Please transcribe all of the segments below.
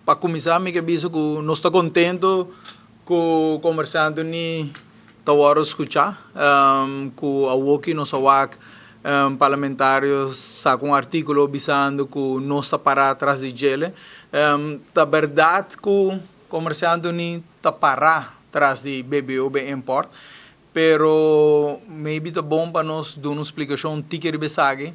Pa kuminsá mi ke bisa ku nos ta kontentu ku Komersiante Uní ta wòrdu skuchá, ku awoki nos a wak parlamentario saka un artíkulo bisando ku nos ta pará tras di djele. Ta bèrdat ku Komersiante Uní ta pará tras di BBO be import, pero maybe ta bon pa nos duna un splikashon tiki riba esaki.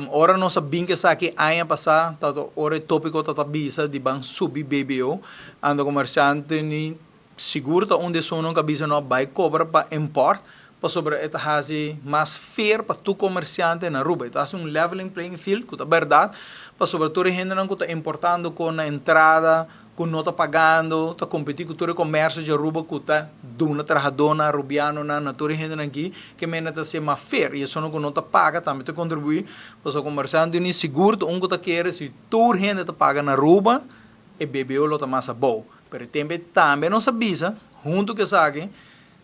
Ora nos a bin ku esaki aña pasá, ta ora e tópiko ta ta bisa di ban subi BBO, anto komersiante ni sigur ta un di esunnan ku a bisa no a bai kobra pa import, pasobra e ta hasi mas fair pa tur komersiante na Aruba. E ta hasi un leveling playing field ku ta bèrdat, pasobra tur e hendenan ku ta importando kon na entrada, ku no ta pagando, ta kompetí ku tur e komersio di Aruba ku ta duna trahadónan arubianonan na tur e hendenan aki, ke menda ta ser mas fair. I esunnan ku no ta paga tambe ta kontribuí, pasobra komersiante ni sigur ta un ku ta kere si tur hende ta paga na Aruba, e BBO lo ta mas abou. Pero e tempu ei tambe nos a bisa, huntu ku esaki,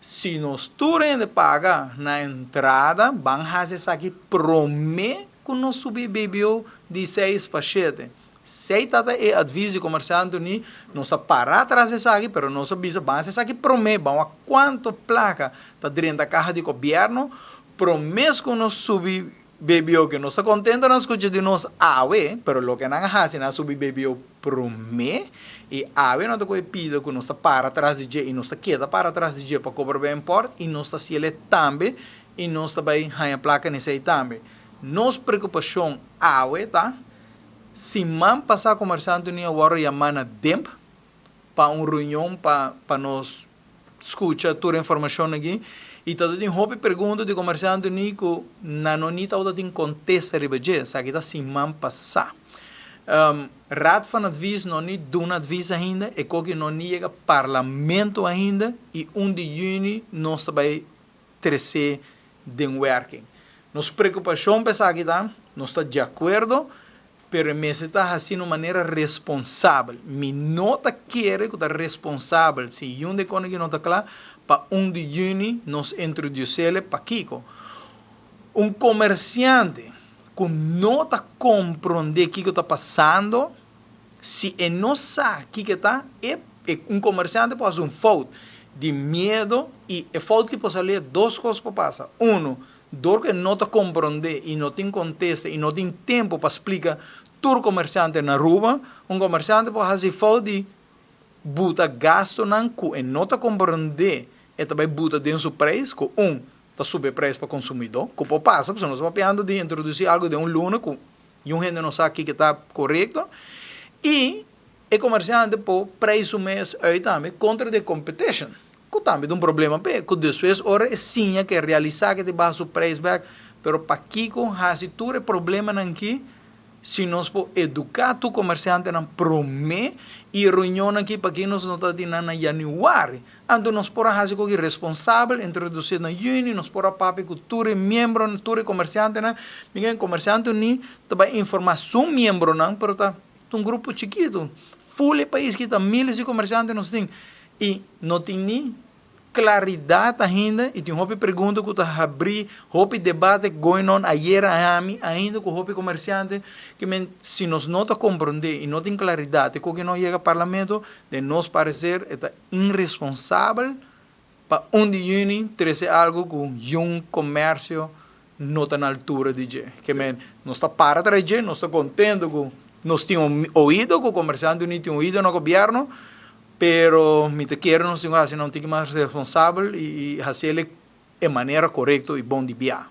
si nos tur hende paga na entrada, ban hasi esaki promé ku nos subi e BBO di seis pa shete. Sei tata e advis di komersiante ni nos ta para tras esaki pero nos a bisa ban hasi esaki prome ban wak kuanto plaka ta drenta kaha di gobièrnu promes ku nos subi BBO ke nos ta kontento nan skucha di nos awe pero loke nan a hasi nan a subi BBO prome i awe nan ta kohe pida ku nos ta para tras di dje i nos ta keda para tras di dje pa kobra ben import i nos ta hasiel tambe i nos ta bai haña plaka na esei tambe nos preokupashon awe ta. Siman pasá Komersiante Uní a wòrdu yamá na DEMP pa un reunion pa pa nos skucha tur e informashon aki i ta tin hopi pregunta di Komersiante Uní ku nan no ni tabata tin kontesta riba dje. Esaki ta siman pasá. Raad van Advies no ni duna advis ainda, e koki no ni yega Parlamento ainda i un di yüni nos ta bai tresé den werking. Nos preokupashon pa esaki ta, nos ta di akuerdo, pero e mester ta hasi na un manera responsabel. Mi no ta kere ku ta responsabel si yun di e kos aki no ta kla pa un di yüni nos introdusele. Pakiko? Un komersiante ku no ta komprondé kiko ta pasando, Si e no sa kiko e ta, e un komersiante por hasi un fout di miedo i e fout ki por sali e dos kos por pasa. Uno, dor ku e no ta komprondé i no tin kontesta i no tin tempu pa splika tur komersiante na Aruba, un komersiante por hasi fout di buta gastunan ku e no ta komprondé e ta bai buta den su preis ku un ta subi e preis pa konsumidó, ku por pasa pasobra nos ta papiando di introdusí algu den un luna ku Niun hende no sa kiko ta korekto i e komersiante por prei su mes uit tambe kontra di e competition ku tambe ta un problema p'e ku despues ora e siña ke realisá ke ta baha su preis bèk pero pakiko hasi tur e problemanan aki si nos por eduká tur komersiantenan promé i e reunionnan aki paki nos no ta tin nan na yanüari. Anto nos por a hasi koki responsabel, introdusí na yüni, nos por a papia ku tur e miembronan, tur e komersiantenan. Miren, Komersiante Uní ta bai informá su miembronan, pero ta un grupo chikitu. Ful e pais ki ta míles di komersiante nos tin. I no tin ni klaridat ainda i tin hopi pregunta ku ta habrí, hopi debate going on ayer ami ainda ku hopi komersiante. Ke men si nos no ta komprondé i no tin klaridat e koki no yega parlamento, den nos pareser e ta Inresponsabel pa un di yüni trese algu ku yun komersio no ta na altura di dje. Ke men, nos ta para tras dje, nos ta kontento ku nos tin un oido, ku komersiante uni tin oido na gobièrnu, pero mi ta kere nos tin ku hasi nan un tiki mas responsabel i hasi el e manera korekto i bon di bia.